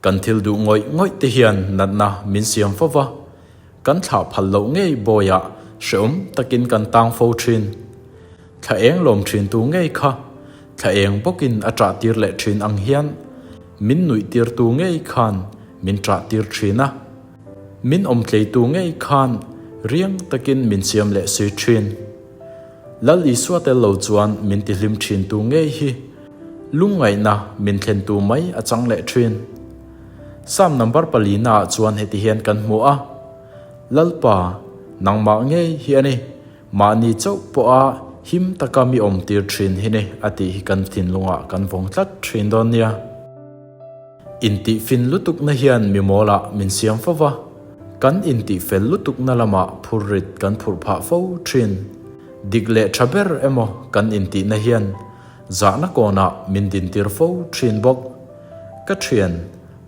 Kan thil duh ngawih ngawih te hian natna min siam fo va, kan thlah phal loh ngei bawiah hreawm takin kan tang fo thin. Thla eng lawm thin tu ngei kha thla eng bawkin a ṭah tir leh thin ang hian min nuih tir tu ngei khan min ṭah tir thin a, min awm tlei tu ngei khan riang takin min siam leh si thin. Lal Isua tel lo chuan min tihlim thin tu ngei hi lungngaihna min thlen tu mai a chang leh thin. Psalm number palina ah chuan heti hian kan hmu a, Lalpa, nangmah ngei hi a ni, mahni chauh pawha him taka mi awm tir thin hi ni a tih hi kan thinlungah kan vawng tlat thin dawn nia. Intihfin lutukna hian mi mawlah min siam fo va, kan intihfel lutukna lamah phurrit kan phurh phah fo thin. Dik leh tha ber emaw kan intihna hian zahna kawnah min dintir fo thin bawk. Ka thian,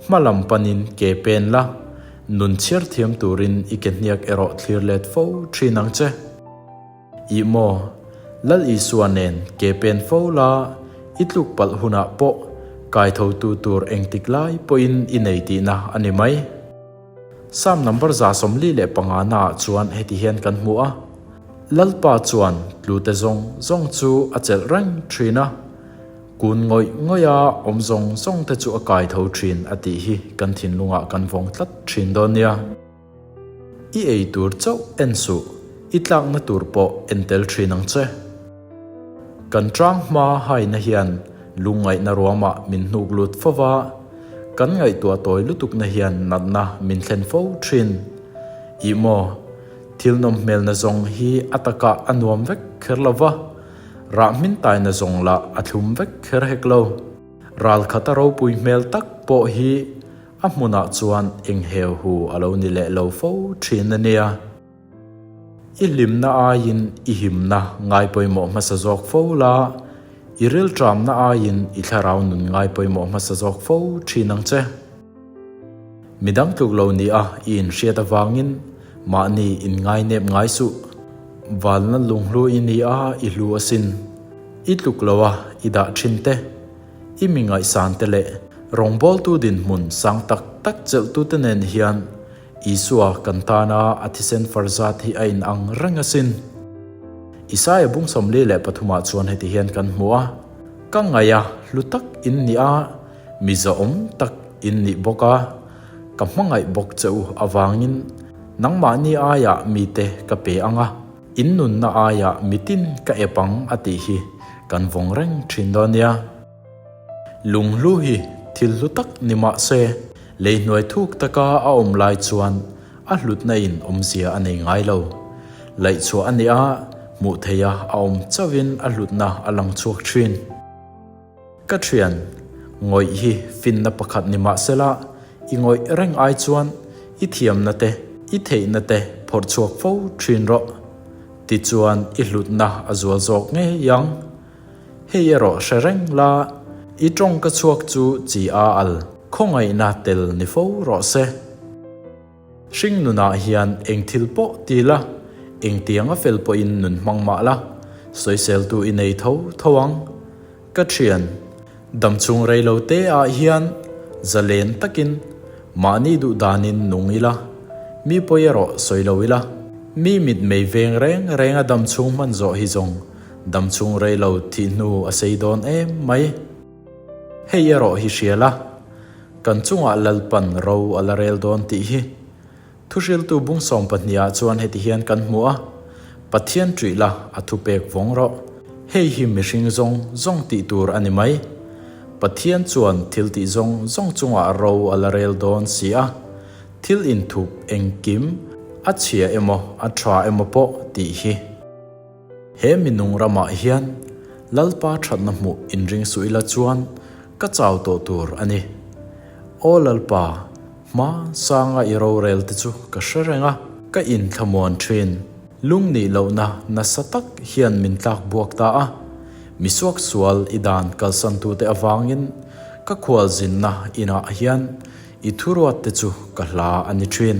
hma lam panin ke pen la, nun chhiar thiam turin i ke hniak erawh thlir let fo thin ang che. Ih maw, Lal Isua nen ke pen fo la, i tluk palh hunah pawh kaithotu tur engtik lai pawhin i nei tihna a ni mai. Psalm number 145 naah chuan heti hian kan hmu a, Lalpa chuan tlute zawng zawng chu a chelh reng thin a, kun ngawih ngawih a awm zawng zawng te chu a kaitho thin a tih hi kan thinlungah kan vawng tlat thin dawn nia. I ei tur chauh en suh, i tlakna tur pawh en tel thin ang che. Kan tang hma haina hian lungngaihna ruamah min hnuk lut fo va, kan ngaihtuah tawi lutukna hian natna min thlen fo thin. Ih maw, thil nawm hmelna zawng hi a takah a nuam vek kher lo va, rah hmin taina zawng lah a thlum vek kher hek lo. Ral khata ropui hmel tak pawh hi A hmunah chuan eng heu hu a lo ni leh lo fo thin a nia. I hlimna aiin i himna ngai pawimawh hmasa zawk fo la, i rilṭamna aiin i thlarau nun ngai pawimawh hmasa zawk fo thin ang che. Midang tluk lo ni a i inhriat avangin mahni inngainep ngai suh. Valna lunghlu i ni a i hlu asin. I tluk lo a i dah thin te. I mi ngaihsan te leh rawngbawltu dinhmun sang tak tak chelhtute nen hian Isua kan tana a thisen far zat hi a inang reng asin. Isaia bung 43 ah chuan heti hian kan hmu a, Ka ngaih a hlu tak in ni a, mi zahawm tak in nih bawk a, ka hmangaih bawk che u avangin nangmahni aiah mite ka pe ang a, In nunna aiah mitin ka ep ang a tih hi kan vawng reng thin dawn nia. Lunghlu hi thil hlu tak ni mah se, lei hnuai thuk taka a awm lai chuan a hlutna in awmzia a nei ngai lo. Laih chhuah a nih a, hmuh theiha a awm chauhin a hlutna a lang chhuak thin. Ka thian, ngawih hi finna pakhat ni mah sela, i ngawih reng ai chuan i thiamna te, i theihna te phawrh chhuak fo thin rawh. Tichuan i hlutna a zual zawk ngei ang. Hei erawh hre reng la, i tawngka chhuak chu chi a al, khawngaihna tel ni fo rawh se. Hring nunah hian eng thil pawh ti la, eng tianga fel pawhin nun hmang mah la, sawiseltu i nei tho tho ang. Ka thian, damchhung rei lo te ah hian zalen takin mahni duh danin nung ila, mi pawi erawh sawi lo ila, mi mitmei veng reng renga damchhung hman zawh hi zawng damchhung rei lo thih hnu a sei dawn em mai. Hei erawh hi hria la, kan chungah Lalpan ro a la rel dawn tih hi. Thuhriltu bung 12 ah chuan heti hian kan hmu a, Pathian ṭih la, a thupek vawng rawh. Hei hi mihring zawng zawng tih tur a ni mai. Pathian chuan thil tih zawng zawng chungah ro a la rel dawn si a, thil inthup engkim a chhia emaw a ṭha emaw pawh tih hi. He minung ramah hian Lalpa thatna hmuh inring suh ila chuan ka chau tawh tur a ni. Aw Lalpa, hma sanga i rorel te chu ka hre reng a, ka inthlamuan thin. Lung nih lohna nasa tak hian min tlak buak ta a, mi suaksual i dan kalsantute avangin ka khualzinna inah hian i thuruatte chu ka hla a ni thin.